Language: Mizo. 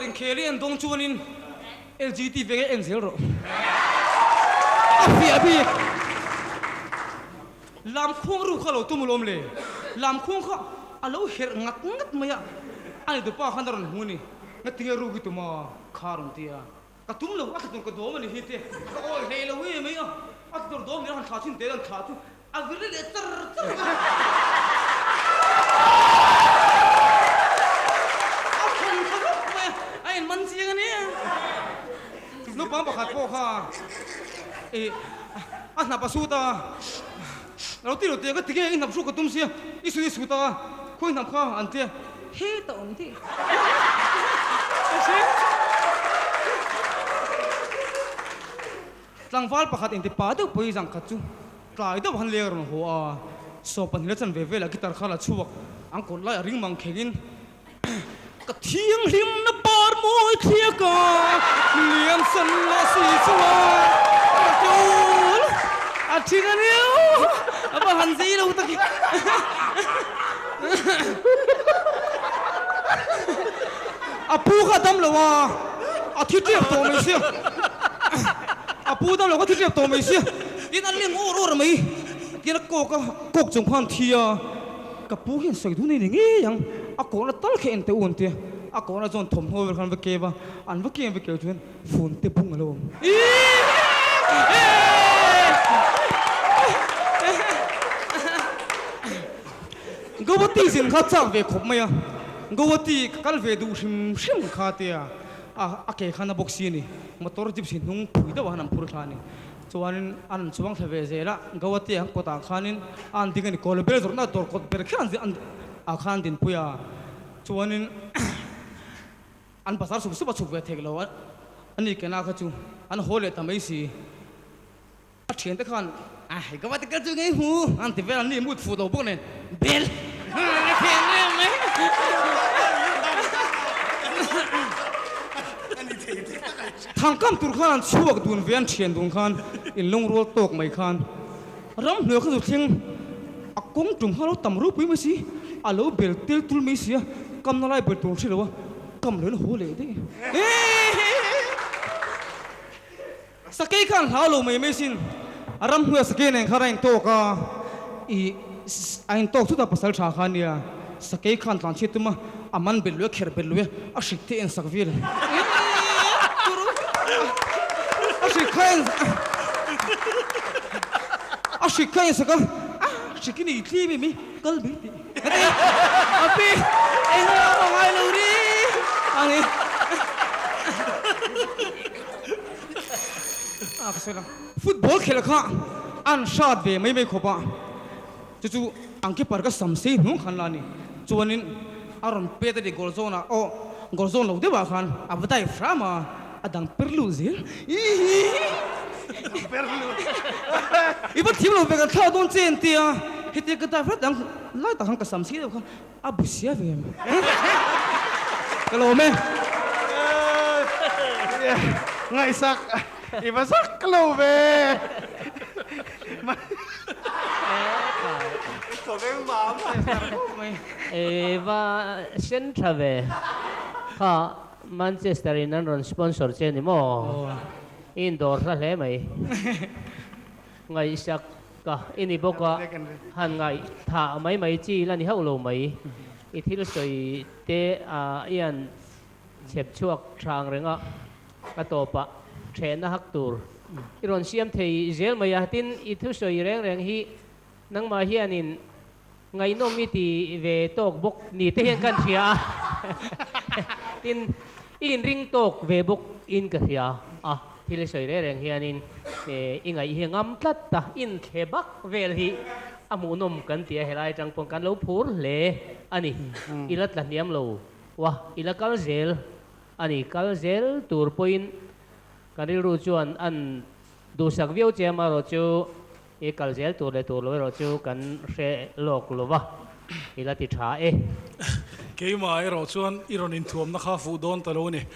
inkhel i en dawng chuanin LGT veng en zel rawh. A fiah bik. Lamkhuang ru kha lo tum alawm le. Lamkhuang kha a lo herh ngat ngat mai a, a ni tupa khan a rawn hmu a ni. Ngatinge ru hi tum a? Kha a rawn ti a. Ka tum lo, a thla tur ka dawm a ni hi te. Ka awi hlei lo em mai a, a thla tur dawm nen a han thla chhin tel an thla chu a vir leh char char mai a. A thawn thla vek mai a, a inman chiang a nia. Naupang pakhat pawh kha ih a hnap a sut a, lo ti lo ti a, ka ti nge i hnap hruk ka tum sia, i sut i sut a, khawi hnap kha an tia, hetah awm tih ka hre. Tlangval pakhat inti pa deuh pawh i zang khat chu tlai deuh han leng rawn haw a, saw pahnih la chan ve velah guitar kha la chhuak an kawt lai a ring mang kheng in, Ka thianghlimna par mawi thliak a, lian san lah si chuan ka tul a thin a nia, a va han zei lo tak i. A pu kha a dam lo a, a thi tep tawh mai sia, a pu dam lo kha a thi tep tawh mai sia, tin a leng awr awr mai, tin a kawk a, kawk chung khan thi a. Ka pu hian sawi dun a ni ngei ang, a kawhna tal kha en teh u an tia, a kawhna chuan thawmhnaw vel khan an va keu a, an va keu an va keu chuan phone te bung a lo awm. Gauhati zin kha chak ve khawp mai a, Gauhati ka kal ve duh hrim hrim kha tia, a ke khan a bawk si a ni, motor gypsy hnung phui deuh ah khan an phur thla a ni. Chuanin an rawn chuang thla ve zel a, Gauhati an kawtah khanin a an ding a ni, Kawla ber zawrhna dawr kawt ber kher an ah khan an dinpui a, chuanin an bazar sup sup a chhuk ve theih lo a ni kena kha chu an haw leh ta mai si. A thiante khan a hei Gauhati kal chu ngei hmu an ti vel a, ni mut fuh lo bawk nen bel a thiam em mai. Thangkam tur khan an chhuak dun ve an thian dun khan in lungrual tawk mai khan ramhnuai kha chu thleng a kawng tum kha a lo tam ropui mai si, a lo bel tel tul mai si a, kamna lai bel tur hre lo a, kam lo in a haw leh daih. Sakei khan hlau lo mai mai sin, a ramhnuai sakei nen khan a intawk a, ih a intawk thut a pasal tha kha nia, sakei khan tlan chhiat tum a, a man bet lui a kherh bet lui a, a hrik te en sak vel a hrik kha en a hrik kha en sak a, a hrik i nei thli mai mai kal mai tih a pi eng a ngai lo ri a ni. A ka sawi lang. Football khelh kha an hrat ve mai mai khawp a, chu chu an keeper ka sam sei hnung khan la a ni. Chuanin a rawn pet a ni goal zawn ah aw goal zawn lo deuh ah khan a va dive hram a, a dang per lut zel. I va thiam lo ve kan thlak dawn che an ti a, hetia ka dive rat ang lai tak khan ka sam sei deuh kha A bu sia ve em? Ka lawm e. Ngaihsak i va zak lo ve. I va sen tha ve. Kha Manchester in an rawn sponsor che ni maw? I indawr hla hle mai. Ngaihsak ka i ni bawk a, han ngaihthah mai mai chi la ni hauh lo mai. I thil sawi te a i han chhep chhuak thang reng a, a tawpah thehna hak tur i rawn siam thei zel mai a. Tin, i thusawi reng reng hi nangmah hianin Ngaihnawm i ti ve tawk bawk ni te hian kan hria a, tin i inring tawk ve bawk in ka hria a, thil i sawi reng reng hianin i ngaih hi a ngam tlat a, inthle bak vel hi a hmuhnawm kan ti a, helai atang pawh kan lo phur hle a ni, i la tla hniam lo wa, i la kal zel a ni, kal zel tur pawhin kan rilru chuan an duhsak viau che amaherawh chu I kal zel tur leh tur lo erawh chu kan hre lawk lo va, i la ti tha e. Keimah erawh chuan i rawn inthuamna kha fuh dawn ta lo a ni.